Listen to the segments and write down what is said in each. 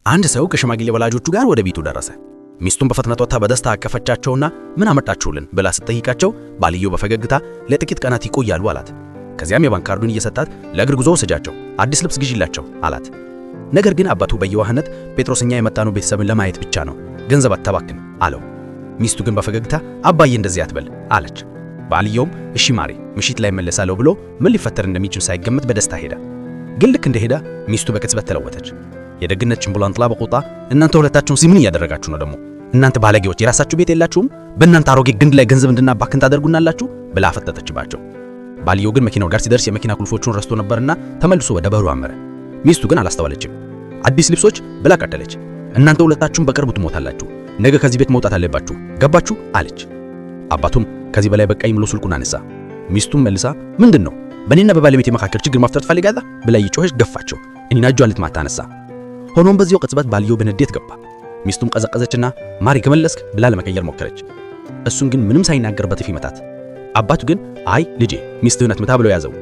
አንድ ሰው ከሽማግሌ ወላጆቹ ጋር ወደ ቤቱ ደረሰ። ሚስቱን በፍጥነት ወጥታ በደስታ አቀፈቻቸውና ምን አመጣችሁልን ብላ ስትጠይቃቸው ባልየው በፈገግታ ለጥቂት ቀናት ይቆያሉ አላት። ከዚያም የባንክ ካርዱን እየሰጣት ለእግር ጉዞ ውሰጃቸው፣ አዲስ ልብስ ግዢላቸው አላት። ነገር ግን አባቱ በየዋህነት ጴጥሮስ፣ እኛ የመጣነው ቤተሰብን ለማየት ብቻ ነው፣ ገንዘብ አታባክን አለው። ሚስቱ ግን በፈገግታ አባዬ እንደዚህ አትበል አለች። ባልየውም እሺ ማሪ፣ ምሽት ላይ እመለሳለሁ ብሎ ምን ሊፈጠር እንደሚችል ሳይገምት በደስታ ሄደ። ግን ልክ እንደሄደ ሚስቱ በቅጽበት ተለወጠች። የደግነት ጭንብሏን ጥላ በቁጣ እናንተ ሁለታችሁን ምን እያደረጋችሁ ነው ደግሞ? እናንተ ባለጌዎች የራሳችሁ ቤት የላችሁም? በእናንተ አሮጌ ግንድ ላይ ገንዘብ እንድናባክን ታደርጉናላችሁ ብላ አፈጠጠችባቸው። ባልየው ግን መኪናው ጋር ሲደርስ የመኪና ቁልፎቹን ረስቶ ነበርና ተመልሶ ወደ በሩ አመረ። ሚስቱ ግን አላስተዋለችም። አዲስ ልብሶች ብላ ቀጠለች። እናንተ ሁለታችሁም በቅርቡ ትሞታላችሁ። ነገ ከዚህ ቤት መውጣት አለባችሁ፣ ገባችሁ አለች። አባቱም ከዚህ በላይ በቃኝ ብሎ ስልኩን አነሳ። ሚስቱም መልሳ ምንድን ነው በእኔና በባለቤቴ መካከል ችግር መፍጠር ትፈልጋለህ ብላ እየጮኸች ገፋቸው። እኔና እጇን ልትማታ አነሳ። ሆኖም በዚያው ቅጽበት ባልየው በንዴት ገባ። ሚስቱም ቀዘቀዘችና ማሪ ከመለስክ ብላ ለመቀየር ሞከረች። እሱን ግን ምንም ሳይናገር በጥፊ መታት። አባቱ ግን አይ ልጄ ሚስትህን አትምታ ብሎ ያዘው።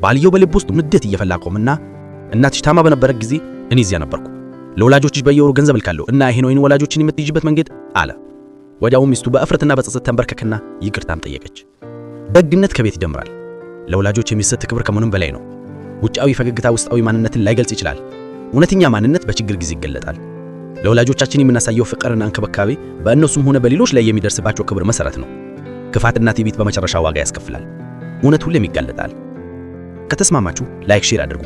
ባልየው በልብ ውስጥ ንዴት እየፈላ ቆምና እናትሽ ታማ በነበረ ጊዜ እኔ እዚያ ነበርኩ። ለወላጆችሽ በየወሩ ገንዘብ እልካለሁ እና ይሄ ነው ወላጆችን የምትይዥበት መንገድ አለ። ወዲያው ሚስቱ በእፍረትና በጸጸት ተንበርከክና ይቅርታም ጠየቀች። ደግነት ከቤት ይጀምራል። ለወላጆች የሚሰጥ ክብር ከምንም በላይ ነው። ውጫዊ ፈገግታ ውስጣዊ ማንነትን ላይገልጽ ይችላል። እውነተኛ ማንነት በችግር ጊዜ ይገለጣል። ለወላጆቻችን የምናሳየው ፍቅርና እንክብካቤ በእነሱም ሆነ በሌሎች ላይ የሚደርስባቸው ክብር መሰረት ነው። ክፋትና ትዕቢት በመጨረሻ ዋጋ ያስከፍላል። እውነት ሁሌም ይጋለጣል። ከተስማማችሁ like፣ share አድርጉ።